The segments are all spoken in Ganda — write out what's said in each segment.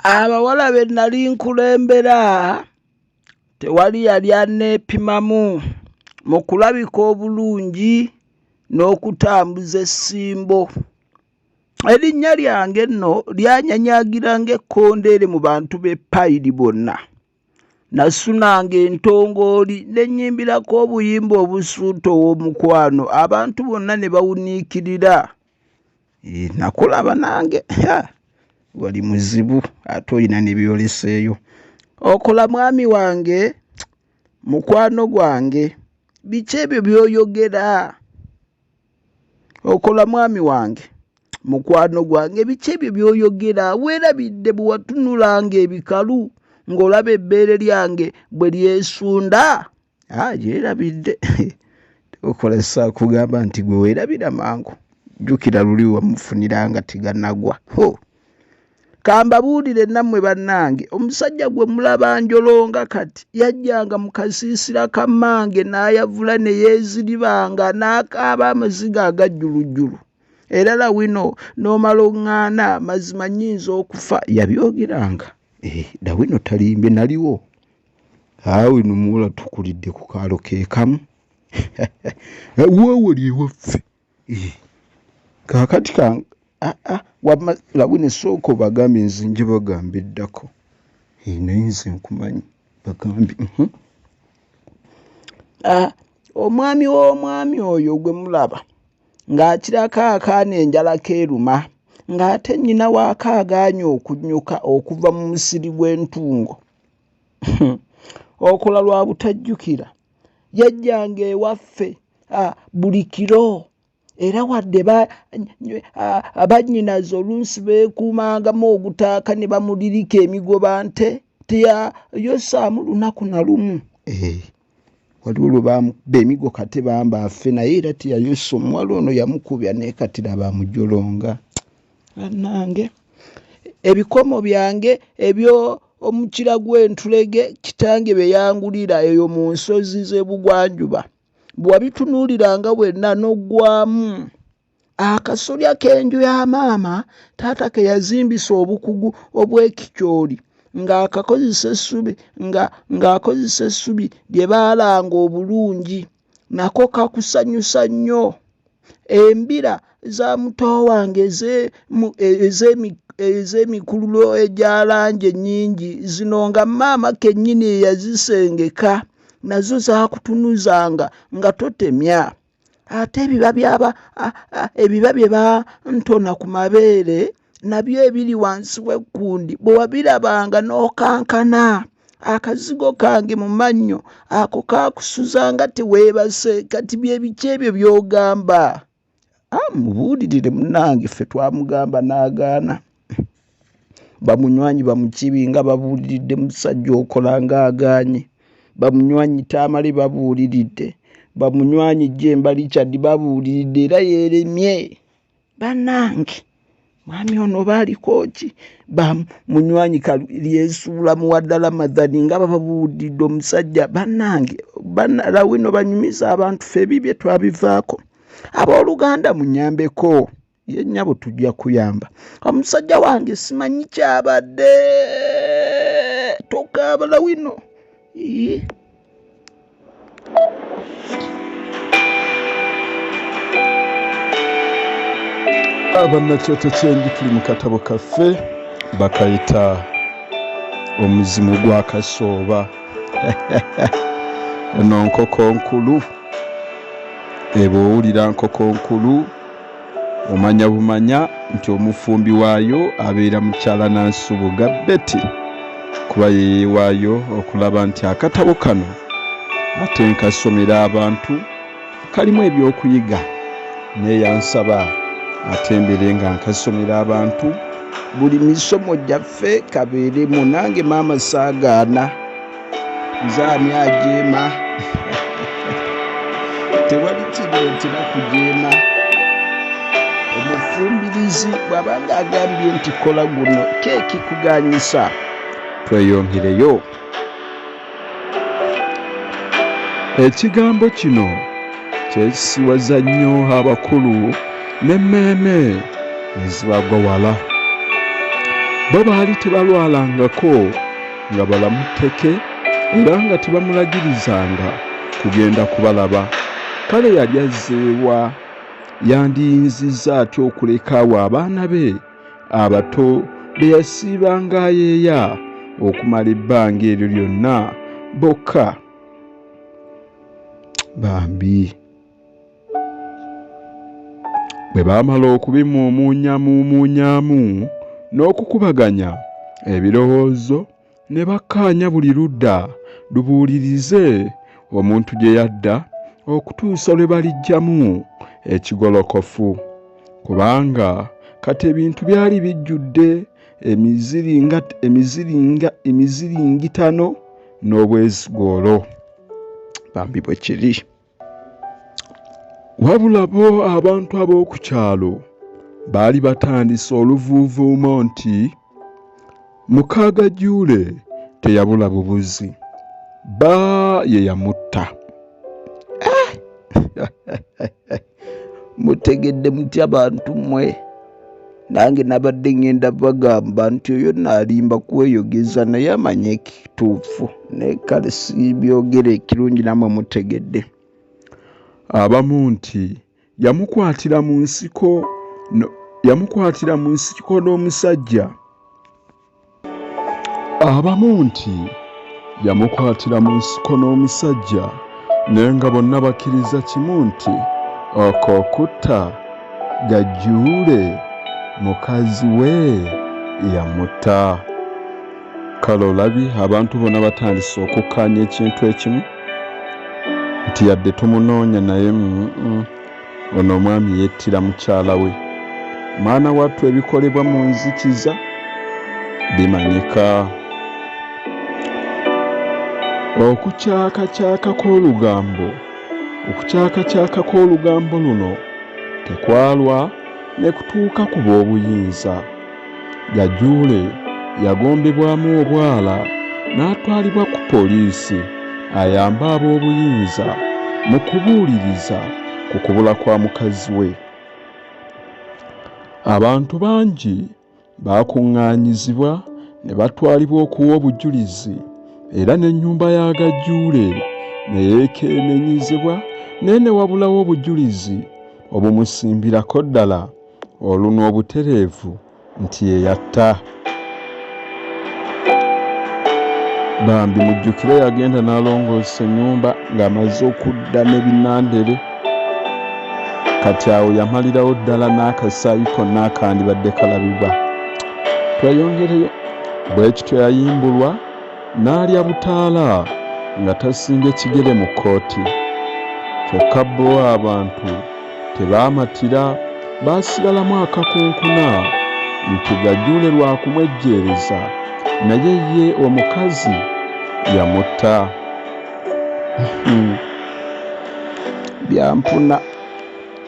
Abawala be nnali nkulembera tewali yali anneepimamu mu kulabika obulungi n'okutambuza essimbo. Erinnya lyange nno lyanyanyagira ng'ekkondeere mu bantu b'e Payiri bonna. Nasunanga entongooli ne nnyimbirako obuyimba obusuuta ow'omukwano abantu bonna ne bawuniikirira. Eh, nakulaba nange wali muzibu ate olina ne byoleseeyo. Okola mwami wange, mukwano gwange, biki ebyo by'oyogera? Okola mwami wange, mukwano gwange, biki ebyo by'oyogera? Weerabidde bwe watunulanga ebikalu ng'olaba ebbeere lyange bwe lyesunda? Ah, gyerabidde. Okola saakugamba nti gwe weerabira mangu. Jjukira luli wamufunira nga teganagwa. Ho! Kambabuulire nammwe bannange, omusajja gwe mulaba njolonga kati yajjanga mu kasiisira ka mmange n'ayavula ne yeeziribanga n'akaaba amaziga agajjulujjulu. Era lawino n'omala oŋŋaana mazima nnyinza okufa. Yabyogeranga. Eh, lawino talimbye naliwo. Awe no muwala tukulidde ku kaalo ke kamu. Weewali ewaffe. Eh, kaakati ka ah, ah, wamma lawino sooka obagambe nze nje bagamba eddako. Eh, naye nze nkumanyi bagambe. Mhm. Ah, omwami w'omwami oyo gwe mulaba ng'akirako akaana enjala keeruma ng'ate nnyina waako agaanye okunnyuka okuva mu musiri gw'entungo. Okola lwa butajjukira. Yajjanga ewaffe buli kiro era wadde bannyinaze oluusi beekuumangamu ogutaaka ne bamulirika emigoba nte teyayosaamu lunaku na lumu. Eh, waliwo lwe baamukuba emigo kate bamba afe naye era teyayosa omuwala ono yamukubya naye kati laba amujolonga. Bannange ebikomo byange eby'omukira gw'entulege kitange bye yangulira eyo mu nsozi z'ebugwanjuba bwe wabitunuuliranga wenna n'oggwamu. Akasolya k'enju ya maama taata ke yazimbisa obukugu obw'ekikyoli ng'akakozesa essubi nga ng'akozesa essubi lye baalanga obulungi nako kakusanyusa nnyo. Embira za muto wange ez'emikululo egya langi ennyingi zino nga maama kennyini eyazisengeka nazo zaakutunuzanga nga totemya. Ate ebiba byaba ebiba bye bantona ku mabeere nabyo ebiri wansi w'ekkundi bwe wabirabanga n'okankana. Akazigo kange mu mannyo ako kaakusuza nga teweebase kati bye biki ebyo by'ogamba? Ah, mubuulirire munnange ffe twamugamba n'agaana. Bamunywanyi bamukibi nga babuuliridde musajja okola ng'agaanye. Bamunywanyi Tamale babuuliridde. Bamunywanyi Jemba Richard babuuliridde era yeeremye. Bannange mwami ono oba aliko ki? Bamunywanyi Kalyesuula Muwadda Ramadhan nga bababuuliridde omusajja. Bannange Lawino banyumiza abantu ffe ebibye twabivaako. Abooluganda munyambeko. Ye nnyabo tujja kuyamba. Omusajja wange simanyi kyabadde. Tokaaba Lawino. Ii. Abannakyoto kyendi tuli mu katabo kaffe bakayita omuzimu gwa kasooba. Eno nkoko nkulu. Eba owulira nkoko nkulu omanya bumanya nti omufumbi waayo abeera mukyala Nansubuga Betty kuba yeyeewaayo okulaba nti akatabo kano ate nkasomera abantu kalimu ebyokuyiga naye yansaba ate mbeere nga nkasomera abantu buli misomo gyaffe kabeeremu nange maama saagaana nze ani ajeema tewali kireetera kujeema omufumbirizi bw'aba ng'agambye nti kola guno keeki kuganyisa tweyongereyo. Ekigambo kino kyesisiwaza nnyo abakulu n'emmeeme ne zibagwa wala. Bo baali tebalwalangako nga balamu tteke era nga tebamulagirizanga kugenda kubalaba. Kale yali azze wa? Yandiyinzizza atya okuleka awo abaana be abato be yasiibanga ayeeya okumala ebbanga eryo lyonna bokka? Bambi. Bwe baamala okubimuumuunyamuumuunyaamu n'okukubaganya ebirowoozo ne bakkaanya buli ludda lubuulirize omuntu gye yadda okutuusa lwe baliggyamu ekigolokofu kubanga kati ebintu byali bijjudde emiziringitano n'obwezigoolo. Bambi bwe kiri. Wabula bo abantu ab'oku kyalo baali batandise oluvuuvuumo nti muka Gajuule teyabula bubuzi, bba ye yamutta. Mutegedde mutya bantu mmwe? Nange nabadde ŋŋenda bagamba nti oyo nno alimba kweyogeza naye amanyi ekituufu, naye kale sibyogera ekirungi nammwe mutegedde. Abamu nti yamukwatira mu nsiko no, yamukwatira mu nsiko n'omusajja. Abamu nti yamukwatira mu nsiko n'omusajja naye nga bonna bakkiriza kimu nti okwo okutta Gajuule mukazi we yamutta. Kale olabye abantu bonna batandise okukkaanya ekintu ekimu nti yadde tumunoonya naye ono omwami yettira mukyala we. Mwana wattu ebikolebwa mu nzikiza bimanyika. Okukyakakyaka kw'olugambo okukyakakyaka kw'olugambo luno tekwalwa ne kutuuka ku b'obuyinza. Gajuule yagombebwamu obwala n'atwalibwa ku poliisi ayambe ab'obuyinza mu kubuuliriza ku kubula kwa mukazi we. Abantu bangi baakuŋŋaanyizibwa ne batwalibwa okuwa obujulizi era n'ennyumba ya Gajuule ne yeekenneenyezebwa naye ne wabulawo obujulizi obumusimbirako ddala olunwe obutereevu nti ye yatta. Bambi mujjukire yagenda n'alongoosa ennyumba ng'amaze okudda ne binandere kati awo yamalirawo ddala n'akasaayi konna akandibadde kalabibwa. Tweyongereyo. Bwe kityo yayimbulwa n'alya butaala nga tasimbye kigere mu kkooti. Kyokka bo abantu tebaamatira baasigalamu akakunkuna nti Gajuule lwa kumwejjeereza naye ye omukazi yamutta. Byampuna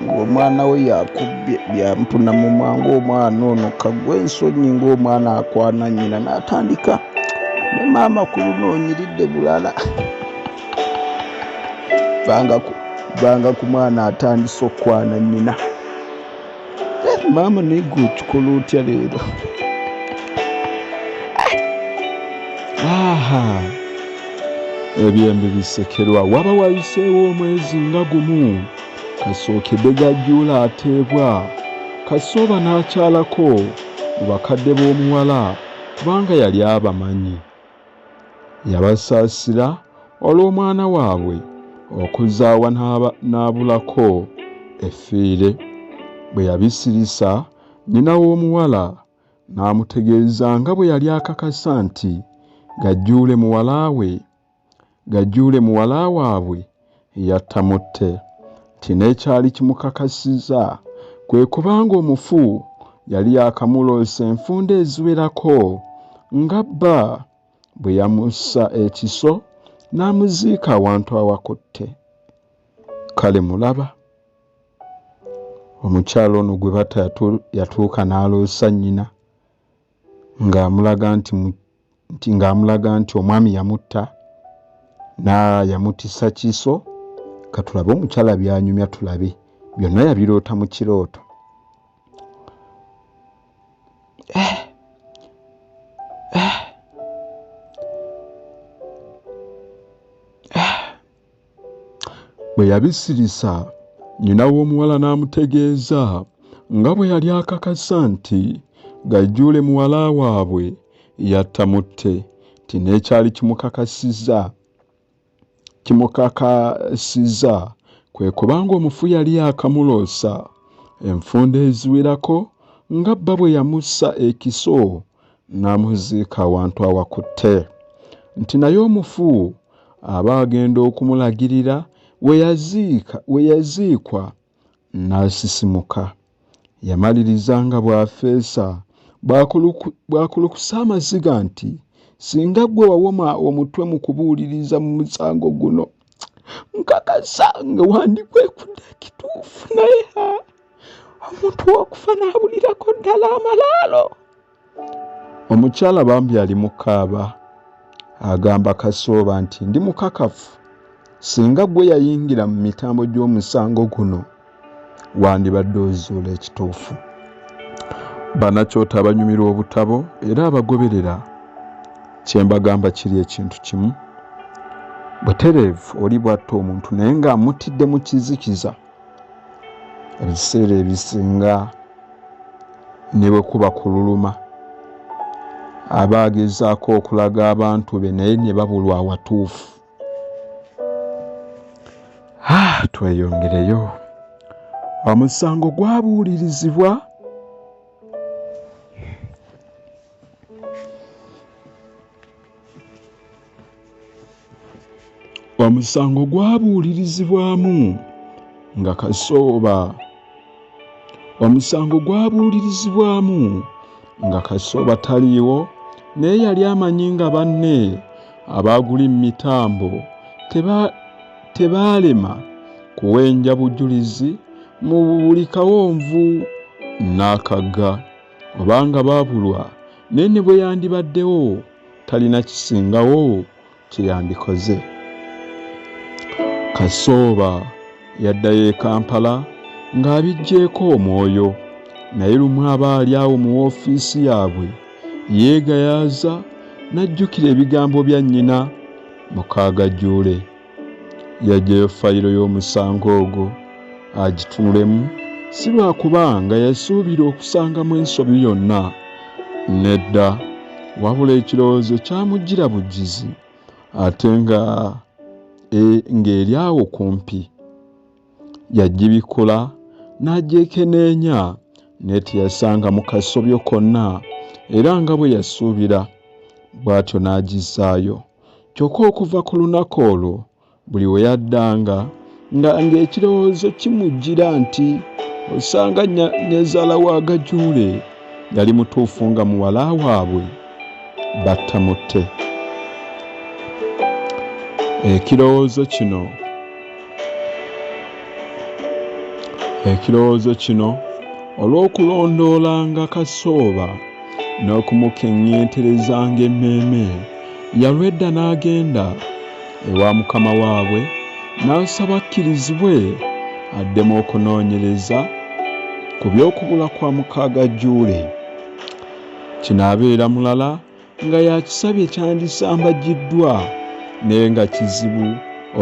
ng'omwana we yakubbye byampuna mumwa ng'omwana ono kagwa ensonyi ng'omwana akwana nnyina n'atandika ne maama ku luno onyiridde bulala vanga ku mwana atandise okukwana nnyina. Maama naye gwe okikola otya leero? Aha, ebyembi bisekerwa. Waba wayiseewo omwezi nga gumu kasookedde Gajuule ateebwa Kasooba n'akyalako mu bakadde b'omuwala kubanga yali abamanyi. Yabasaasira olw'omwana waabwe okuzaawa n'abulako effiire. Bwe yabisirisa nnyina w'omuwala n'amutegeeza nga bwe yali akakasa nti Gajuule muwala we Gajuule muwala waabwe yatta mutte nti n'ekyali kimukakasizza kwe kuba ng'omufu yali yaakamuloosa enfunda eziwerako nga bba bwe yamussa ekiso n'amuziika awantu awakutte. Kale mulaba omukyala ono gwe batta yatuuka n'aloosa nnyina ng'amulaga nti nti ng'amulaga nti omwami yamutta na yamutisa kiso. Katulabe omukyala by'anyumya tulabe byonna yabiroota mu kirooto. Bwe yabisirisa, nnyina w'omuwala n'amutegeeza nga bwe yali akakasa nti Gajjuule muwala waabwe yatta mutte, nti n'ekyali kimukakasizza kwe kubanga omufu yali akamuloosa enfunda eziwerako nga bba bwe yamussa ekiso n'amuziika awantu awakutte, nti naye omufu aba agenda okumulagirira we yaziikwa n'asisimuka. Yamaliriza nga bw'afeesa bw'akulukusa amaziga nti singa ggwe wawoma omutwe mu kubuuliriza mu musango guno, nkakasa nga wandikwekudde ekituufu, naye omuntu w'okufa n'abulirako ddala amalaalo. Omukyala bambi ali mu kaaba agamba Kasooba nti ndi mukakafu singa ggwe yayingira mu mitambo gy'omusango guno wandibadde ozuula ekituufu. Bannakyota abanyumirwa obutabo era abagoberera kye mbagamba kiri ekintu kimu. Butereevu oli bw'atta omuntu naye ng'amutidde mu kizikiza, ebiseera ebisinga ne bwe kuba kululuma aba agezaako okulaga abantu be naye ne babulwa awatuufu. Tweyongereyo. Omusango gwabuulirizibwa Omusango gwabuulirizibwamu nga Kasooba Omusango gwabuulirizibwamu nga Kasooba taliiwo naye yali amanyi nga banne abaaguli mu mitambo tebaalema kuwenja bujulizi mu buli kawonvu n'akagga oba nga baabulwa naye ne bwe yandibaddewo talina kisingawo kye yandikoze. Kasooba yaddayo e Kampala ng'abiggyeeko omwoyo naye lumu aba ali awo mu woofiisi yaabwe yeegayaaza n'ajjukira ebigambo bya nnyina Mukaagajjuule. Yaggyayo fayiro y'omusango ogwo agitunulemu si lwakuba nga yasuubira okusangamu ensobi yonna, nedda, wabula ekirowoozo kyamujjira bujjizi ate nga e, ng'eri awo kumpi. Yagibikkula n'agyekeneenya naye teyasangamu kasobyo konna era nga bwe yasuubira, bw'atyo n'agizzaayo. Kyokka okuva ku lunaku olwo buli we yaddanga nga ng'ekirowoozo kimujjira nti osanga nnyazaala wa Gajuule yali mutuufu nga muwala waabwe batta mutte. Ekirowoozo kino Ekirowoozo kino olw'okulondoolanga Kasooba n'okumukeŋŋenterezanga emmeeme, yalwa edda n'agenda ewa mukama waabwe n'asaba akkirizibwe addemu okunoonyereza ku by'okubula kwa Mukaagajjuule. Kino abeera mulala nga y'akisabye kyandisambagiddwa naye nga kizibu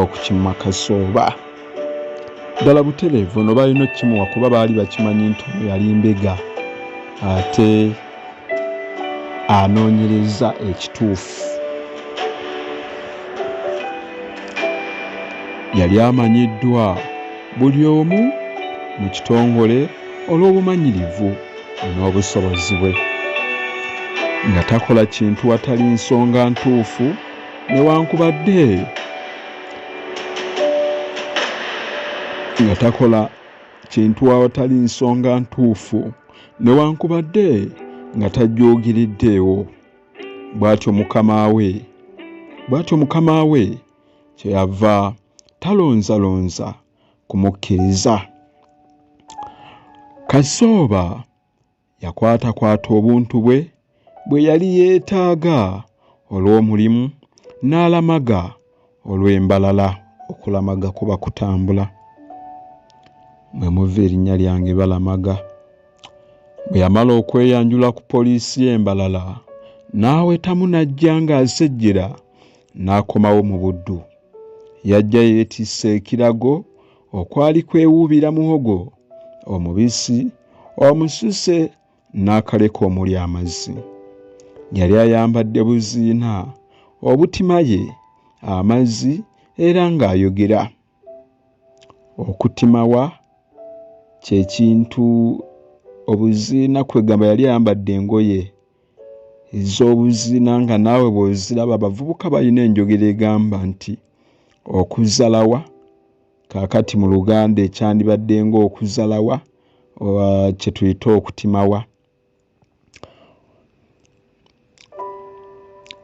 okukimma Kasooba. Ddala butereevu ono baalina okukimuwa kuba baali bakimanyi nti ono yali mbega ate anoonyereza ekituufu. Yali amanyiddwa buli omu mu kitongole olw'obumanyirivu n'obusobozi bwe, nga takola kintu watali nsonga ntuufu newankubadde nga takola kintu awatali nsonga ntuufu newankubadde nga tajjuugiriddeewo. Bw'atyo mukama we bw'atyo mukama we kyeyava talonzalonza kumukkiriza. Kasooba yakwatakwata obuntu bwe bwe yali yeetaaga olw'omulimu n'alamaga olw'e Mbalala. Okulamaga kuba kutambula. Mwe muva erinnya lyange Balamaga. Bwe yamala okweyanjula ku poliisi y'e Mbalala n'awetamu n'ajja ng'asejjera n'akomawo mu Buddu. Yajja yeetisse ekirago okwali kwewuubira muwogo omubisi omususe n'akaleka omuli amazzi. Yali ayambadde buziina obutima ye amazzi era ng'ayogera. Okutimawa kye kintu obuziina, kwegamba yali ayambadde engoye ez'obuziina nga naawe bw'oziraba. Abavubuka balina enjogera egamba nti okuzalawa. Kaakati mu Luganda ekyandibadde ng'okuzalawa kye tuyita okutimawa.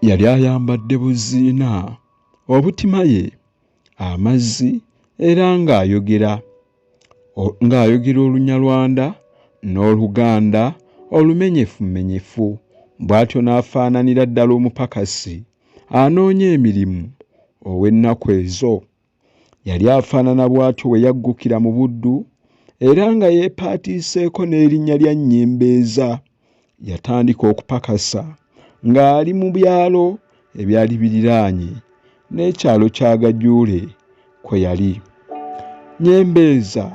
Yali ayambadde buziina obutima ye amazzi era ng'ayogera Olunyarwanda n'Oluganda olumenyefumenyefu, bw'atyo n'afaananira ddala omupakasi anoonya emirimu ow'ennaku ezo. Yali afaanana bw'atyo we yaggukira mu Buddu era nga yeepaatiiseeko n'erinnya lya Nnyembeeza. Yatandika okupakasa ng'ali mu byalo ebyali biriraanye n'ekyalo kya Gajuule kwe yali. Nnyembeeza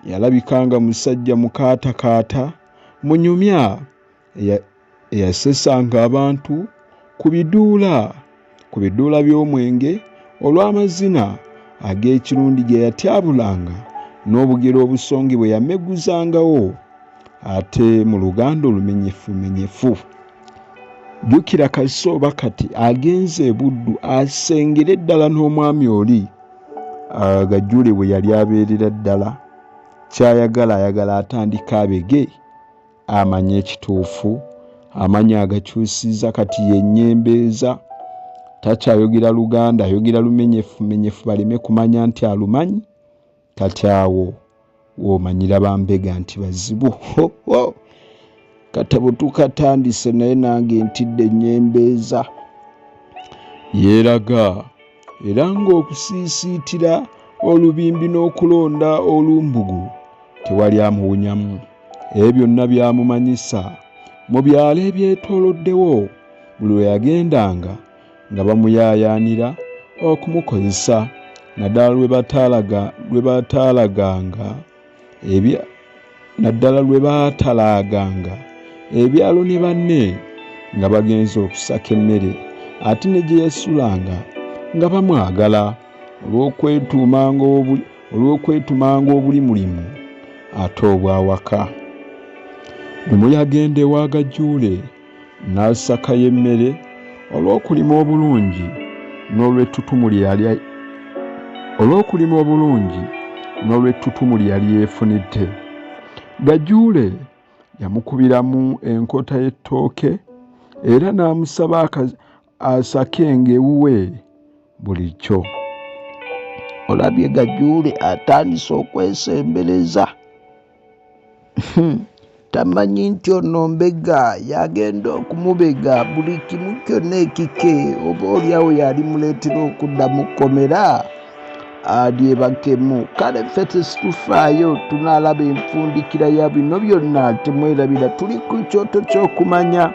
yalabika nga musajja mukaatakaata munyumya eyasesanga abantu ku biduula by'omwenge olw'amazina ag'ekirundi ge yatyabulanga n'obugero obusongi bwe yameguzangawo ate mu Luganda olumenyefumenyefu. Jjukira Kasooba kati agenze e Buddu asengere ddala n'omwami oli Gajuule bwe yali abeerera ddala. Ky'ayagala ayagala atandika abege amanye ekituufu, amanya agakyusiza. Kati ye Nnyembeeza takyayogera Luganda, ayogera lumenyefumenyefu baleme kumanya nti alumanyi. Kati awo w'omanyira bambega nti bazibu. Katabo tukatandise naye nange ntidde Nnyembeeza. Yeeraga era ng'okusiisiitira olubimbi n'okulonda olumbugu tewali amuwunyamu. Ebyo byonna byamumanyisa mu byalo ebyetooloddewo buli lwe yagendanga nga bamuyaayaanira okumukozesa, naddala lwe baatalaaganga ebyalo ne banne nga bagenze okusaka emmere, ate ne gye yasulanga nga bamwagala olw'okwetumanga obulimulimu ate obw'awaka. Lumu yagenda ewa Gajuule n'asakayo emmere olw'okulima obulungi n'olw'ettutumu lye yali yeefunidde. Gajuule yamukubiramu enkota y'ettooke era n'amusaba asakenga ewuwe bulijjo. Olabye Gajuule atandise okwesembereza. Tamanyi nti ono mbega yagenda okumubega buli kimu kyonna ekike, oba oliawo yali muleetera okudda mu kkomera alyebakemu. Kale ffe tesitufaayo, tunaalaba enfundikira ya bino byonna. Temwerabira tuli ku kyoto ky'okumanya.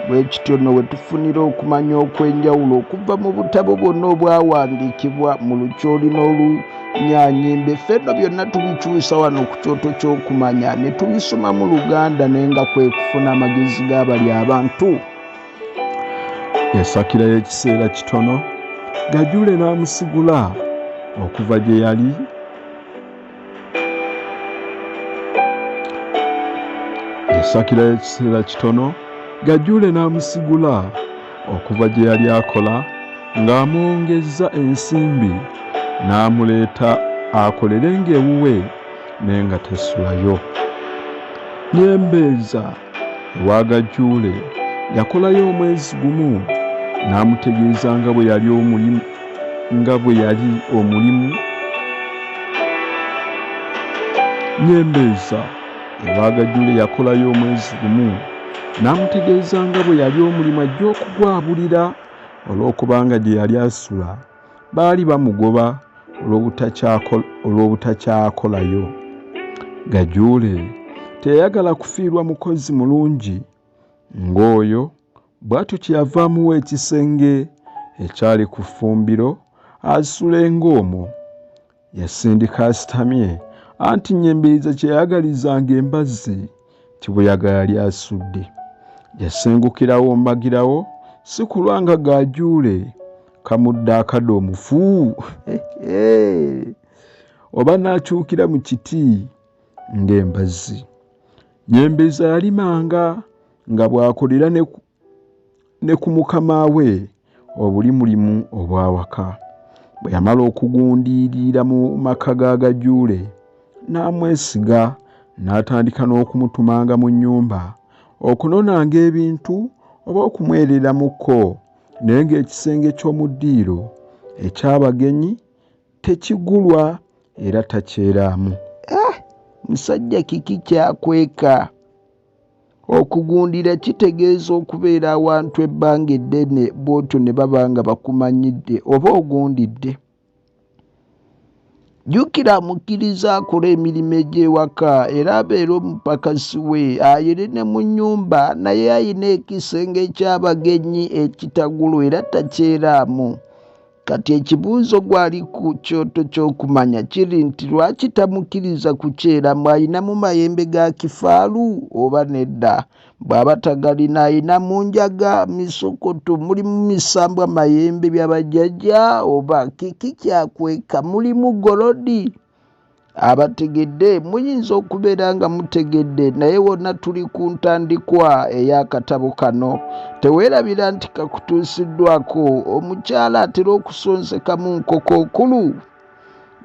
Bwe kityo nno we tufunira okumanya okw'enjawulo okuva mu butabo bwonna obwawandiikibwa mu Lukyoli n'Olunyanyimbe. Ffe nno byonna tubikyusa wano ku kyoto ky'okumanya ne tubisoma mu Luganda, naye nga kwe kufuna amagezi g'abali abantu. Yasakirayo ekiseera kitono Gajuule n'amusigula okuva gye yali. Yasakirayo ekiseera kitono Gajuule n'amusigula okuva gye yali akola ng'amwongezza ensimbi n'amuleeta akolerenga ewuwe naye nga tasulayo. Nnyembeeza ewa Gajuule yakolayo omwezi gumu n'amutegeeza nga bwe yali omulimu. Nnyembeeza ewa Gajuule yakolayo omwezi gumu n'amutegeeza nga bwe yali omulimu ajja okugwabulira olw'okubanga gye yali asula baali bamugoba olw'obutakyakolayo. Gajuule teyayagala kufiirwa mukozi mulungi ng'oyo, bw'atyo kyeyava amuwa ekisenge ekyali ku ffumbiro asulenga omwo. Yasindika asitamye anti Nyembiriza kye yayagalizanga embazzi kibuyaga yali asudde. Yasengukirawo mbagirawo si kulwa nga Gajuule kamudde akadde omufu oba n'akyukira mu kiti ng'embazzi. Nyembeza yalimanga nga bw'akolera ne ku mukama we obulimulimu obw'awaka. Bwe yamala okugundiirira mu maka ga Gajuule n'amwesiga n'atandika n'okumutumanga mu nnyumba okunonanga ebintu oba okumwereramukko, naye ng'ekisenge ky'omu ddiiro eky'abagenyi tekigulwa era takyeraamu. Musajja kiki kyakweka? Okugundira kitegeeza okubeera awantu ebbanga eddene bw'otyo ne baba nga bakumanyidde oba ogundidde. Jjukira amukkiriza akola emirimu egy'ewaka era abeera omupakasi we, ayere ne mu nnyumba, naye ayina ekisenge eky'abagenyi ekitagulwa era takyeraamu. Kati ekibuuzo gwali ku kyoto ky'okumanya kiri nti lwaki tamukkiriza kukyeramu? Ayinamu mayembe ga kifaalu oba nedda? Bw'aba tagalina ayinamu njaga, misokoto, mulimu misambwa, mayembe by'abajjajja oba kiki kyakweka? Mulimu golodi? Abategedde muyinza okubeera nga mutegedde, naye wonna tuli ku ntandikwa ey'akatabo kano. Teweerabira nti kakutuusiddwako omukyala atera okusonsekamu nkoko nkulu,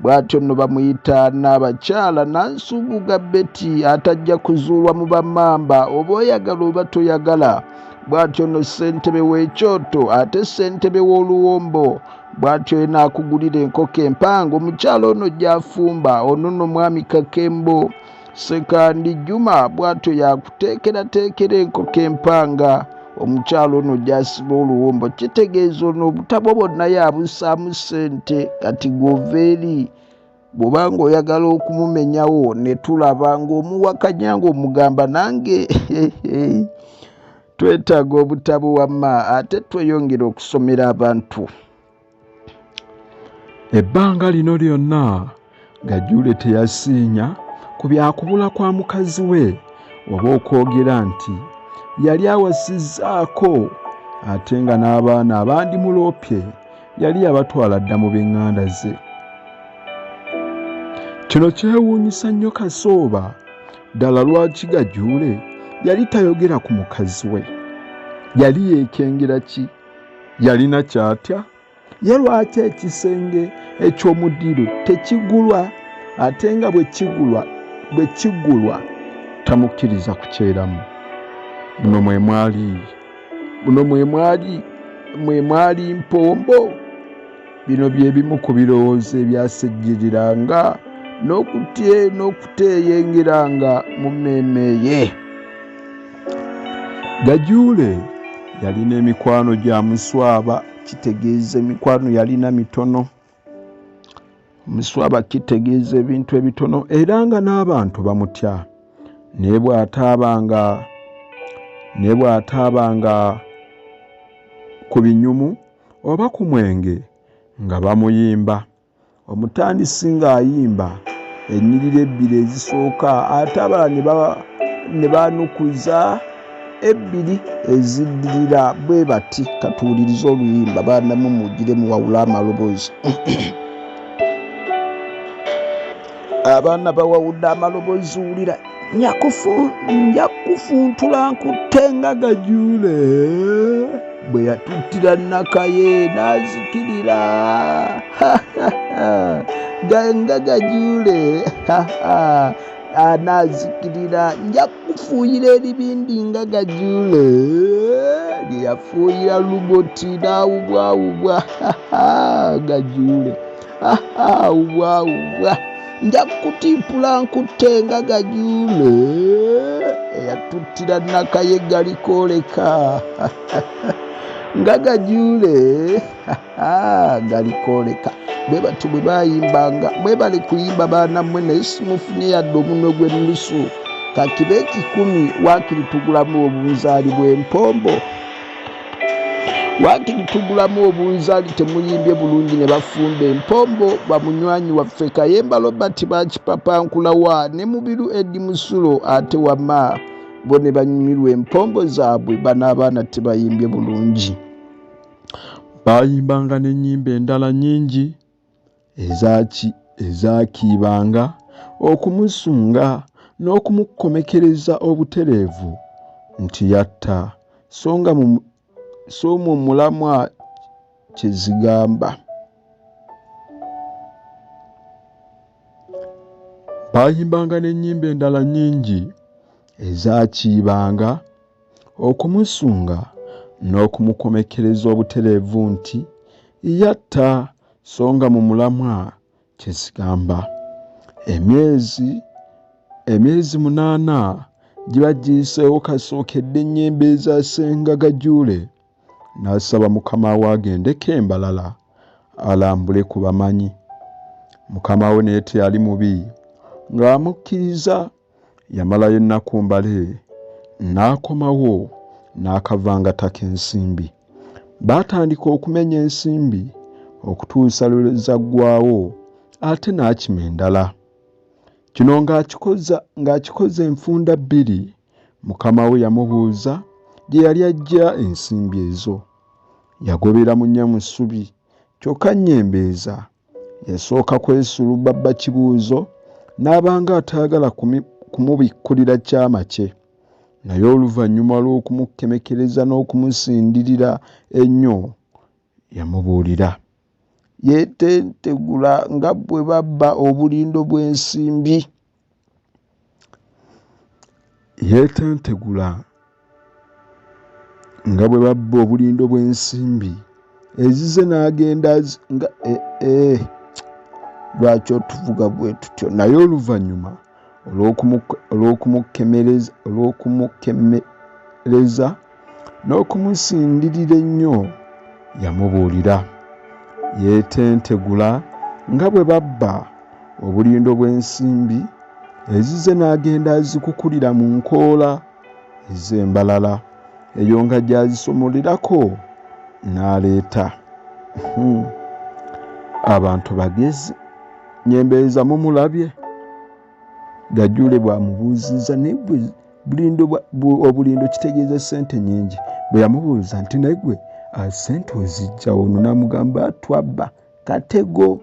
bw'atyo nno bamuyita n'abakyala Nansubuga Betty atajja kuzuulwa mu bammamba oba oyagala oba toyagala. Bw'atyo nno ssentebe w'ekyoto ate ssentebe w'oluwombo, bw'atyo ye n'akugulira enkoko empanga omukyala ono gy'afumba. Ono nno mwami Kakembo Ssekandi Juma bw'atyo yakuteekerateekera enkoko empanga omukyala ono gy'asiba oluwombo. Kitegeeza ono obutabo bwonna yabussaamu ssente. Kati gw'ova eri bw'oba ng'oyagala okumumenyawo ne tulaba ng'omuwakanya ng'omugamba nange twetaaga obutabo wamma ate tweyongere okusomera abantu. Ebbanga lino lyonna Gajuule teyasiinya ku byakubula kwa mukazi we oba okwogera nti yali awasizzaako, ate nga n'abaana abandimuloopye yali yabatwala dda mu b'eŋŋanda ze. Kino kyewuunyisa nnyo Kasooba ddala lwaki Gajuule yali tayogera ku mukazi we. Yali yeekengera ki? Yalina ky'atya? Ye lwaki ekisenge eky'omu ddiiro tekigulwa ate nga bwe kigulwa tamukkiriza kukyeramu? Muno mwe mwali mpombo. Bino bye bimu ku birowoozo ebyasejjeriranga n'okuteeyengeranga mu mmeeme ye. Gajuule yalina emikwano gya muswaba, kitegeeza emikwano yalina mitono. Muswaba kitegeeza ebintu ebitono era nga n'abantu bamutya. Naye bw'ataabanga ku binyumu oba ku mwenge nga bamuyimba. Omutandisi ng'ayimba ennyiriri ebbiri ezisooka ate abalala ne baanukuza ebbiri eziddirira bwe bati. Katuwulirize oluyimba baanamu mugire muwawule amaloboozi. Abaana bawawudde amaloboozi, wulira. Nja kufuntula nkutte nga Gajuule bwe yatuttira Nakaye n'azikirira. Nga Gajuule anaazikirira. Nja kufuuyira eribindi nga Gajuule lye yafuuyira Luboti n'awubwawubwa. Gajuule awubwawubwa. Nja kutimpula nkutte nga Gajuule eyatuttira Nakaye galikooleka. Nga Gajuule galikooleka. Bwe batyo bwe bayimbanga. Mwebale kuyimba baana mmwe, naye simufunye yadde omunwe gw'ennusu. Kakibe 10 waakiri tugulamu obuzaali bw'empombo. Waakiri tugulamu obunzaali temuyimbye bulungi ne bafumba empombo bamunywanyi waffe Kayemba Robert Bakipapankulawa ne Mubiru Eddie Musulo ate wamma bo ne banyumirwa empombo zaabwe bano abaana tebayimbye bulungi. Baayimbanga n'ennyimba endala nnyingi ezaakiibanga okumusunga n'okumukomekereza obutereevu nti yatta so nga so mu mulamwa kye zigamba. Baayimbanga n'ennyimba endala nnyingi ezaakiibanga okumusunga n'okumukomekkereza obutereevu nti yatta so nga mu mulamwa kye zigamba. Emyezi emyezi munaana giba giyiseewo kasookedde ennyimba eza Ssenga Gajuule n'asaba mukama we agendeko e Mbalala alambule ku bamanyi. Mukama we naye teyali mubi ng'amukkiriza yamalayo ennaku mbale n'akomawo n'akavangataka k'ensimbi. Baatandika okumenya ensimbi okutuusa lwe zaggwaawo ate n'akima endala. Kino ng'akikoze enfunda bbiri, mukama we yamubuuza gye yali aggya ensimbi ezo. Yagobera munnya mu ssubi kyokka Nnyembeeza yasooka kwesulubabba kibuuzo n'abanga atayagala kumubikkulira kyama kye. Naye oluvannyuma lw'okumukemekereza n'okumusindirira ennyo yamubuulira. Yeetentegula nga bwe babba obulindo bw'ensimbi. Yeetentegula nga bwe babba obulindo bw'ensimbi ezize n'agenda nga eh, eh, lwaki otuvuga bwe tutyo? Naye oluvannyuma olw'okumukemereza n'okumusindirira ennyo yamubuulira. Yeetentegula nga bwe babba obulindo bw'ensimbi ezize n'agenda azikukulira mu nkoola ez'embalala eyo nga gy'azisomolerako n'aleeta. Hmm. Abantu bagezi Nyembeeza mumulabye? Gajule bw'amubuuzizza naye gwe bulindo obulindo kitegeeza ssente nnyingi. Bwe yamubuuza nti naye gwe ssente oziggya ono n'amugamba twabba katego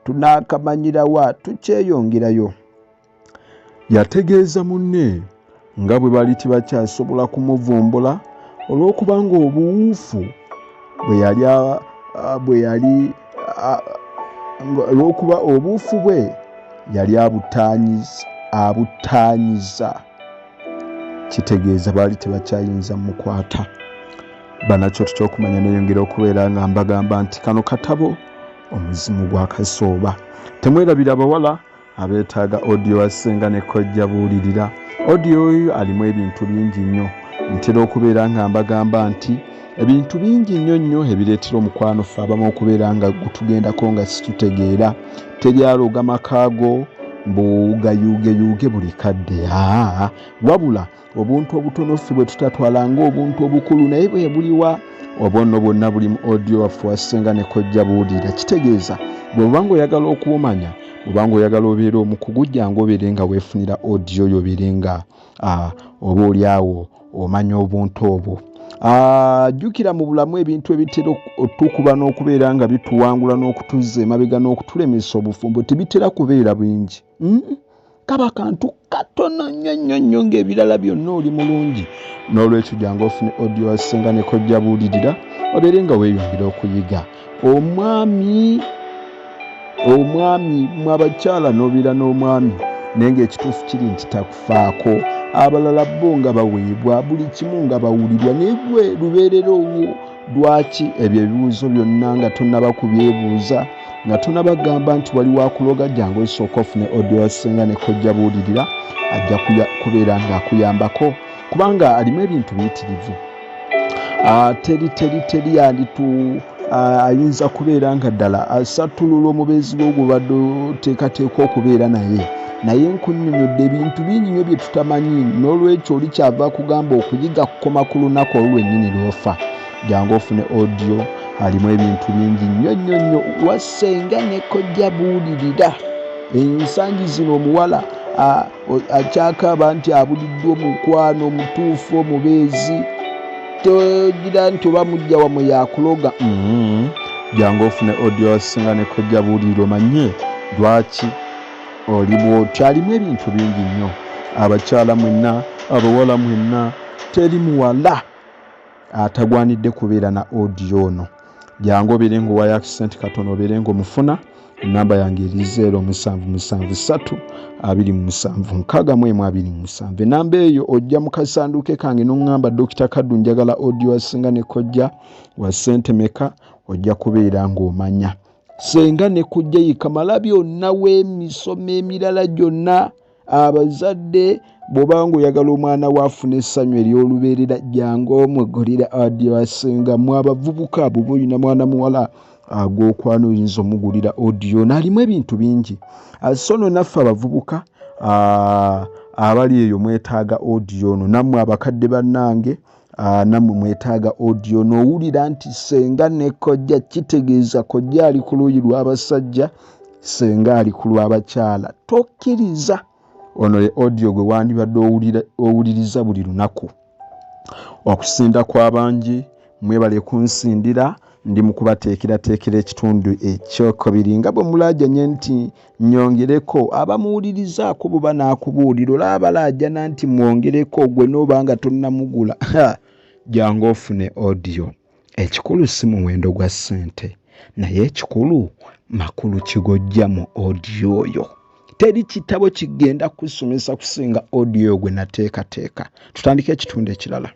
tunaakamanyirawa tukyeyongerayo. Yategeeza munne nga bwe bali tebakyasobola kumuvumbula olw'okuba ng'obuwuufu bwe yali bwe yali olw'okuba obuufu bwe yali abutaanyiza kitegeeza baali tebakyayinza mukwata. Banakyoto ky'okumanya neyongera okubeera nga mbagamba nti kano katabo omuzimu gwa Kasooba. Temwerabira abawala abeetaaga audio wa Ssenga ne Kojja Buulirira. Audio oyo alimu ebintu bingi nnyo. Ntera okubeera nga mbagamba nti ebintu bingi nnyo nnyo ebireetera omukwano ffe abamu okubeera nga gutugendako nga situtegeera. Teri aloga maka go mbu gayuugeyuuge buli kadde. Aa, wabula obuntu obutono ffe bwe tutatwala ng'obuntu obukulu naye bwe buliwa obwo nno bwonna buli mu audio waffe wa Ssenga ne Kojja Buulirira. Kitegeeza bw'oba ng'oyagala okubumanya, bw'oba ng'oyagala obeere omukugu, jjangu obeere nga weefunira audio yo obeere nga oba oli awo omanya obuntu obwo. Jjukira mu bulamu ebintu ebitera otukuba n'okubeera nga bituwangula n'okutuzza emabega n'okutulemesa obufumbo tebitera kubeera bingi. Kaba kantu katono nnyo nnyo nnyo ng'ebirala byonna oli mulungi. N'olwekyo jangu ofune audio wa Ssenga ne Kojja Buulirira obeere nga weeyongera okuyiga. Omwami omwami mwe abakyala n'obeera n'omwami naye ng'ekituufu kiri nti takufaako, abalala bo nga baweebwa buli kimu nga bawulirwa naye gwe lubeerera owo. Lwaki ebyo ebibuuzo byonna nga tonnaba kubyebuuza, nga tonnaba kugamba nti waliwo akuloga, jangu osooke ofune audio ya Ssenga ne Kojja Buulirira, ajja kubeera ng'akuyambako kubanga alimu ebintu biyitirivu. Teri teri teri yanditu ayinza kubeera nga ddala asattulula omubeezi wo gw'obadde oteekateeka okubeera naye. Naye nkunnyonnyodde ebintu bingi nnyo bye tutamanyi, n'olwekyo oli ky'ava akugamba okuyiga kukoma ku lunaku olwo lwennyini lw'ofa. Jangu ofune audio, alimu ebintu bingi nnyo nnyo nnyo. Wasenga ne kojja buulirira. Ensangi zino omuwala akyakaaba nti abuliddwa omukwano omutuufu omubeezi, togira nti oba mujja wamwe yakuloga. Jangu ofune audio wasenga ne kojja buulirira, omanye lwaki oli bwotyo. Alimu ebintu bingi nnyo. Abakyala mwenna, abawala mwenna, teri muwala atagwanidde kubeera na audio ono. Jangu obeere ng'owayo akisente katono, obeere ng'omufuna. Enamba yange eri 0773 27 61 27. Enamba eyo ojja mu kasanduuke kange n'oŋŋamba, Dokita Kaddu, njagala audio wasenga ne kojja, wa ssente meka? Ojja kubeera ng'omanya senga ne kojja yikamala byonna w'emisomo emirala gyonna. Abazadde, bw'oba ng'oyagala omwana we afuna essanyu ery'olubeerera, jangu omugulira audio wasenga. Mu abavubuka, bw'oba olina mwana muwala ag'okwana, oyinza omugulira audio, n'alimu ebintu bingi. So no naffe abavubuka abali eyo mwetaaga audio ono. Nammwe abakadde bannange, nammwe mwetaaga audio. N'owulira nti senga ne kojja, kitegeeza kojja ali ku luuyi lw'abasajja, senga ali ku lw'abakyala. Tokkiriza, ono ye audio gwe wandibadde owuliriza buli lunaku. Okusinda kw'abangi, mwebale kunsindira. Ndi mu kubateekerateekera ekitundu ekyokubiri, nga bwe mulaajanye nti nyongereko. Abamuwulirizaako bwe banaakubuulira, olaba balaajana nti mwongereko, gwe n'oba nga tonnamugula, jangu ofune audio. Ekikulu si muwendo gwa ssente, naye ekikulu makulu kigojja mu audio oyo. Teri kitabo kigenda kusomesa kusinga audio gwe nateekateeka. Tutandike ekitundu ekirala.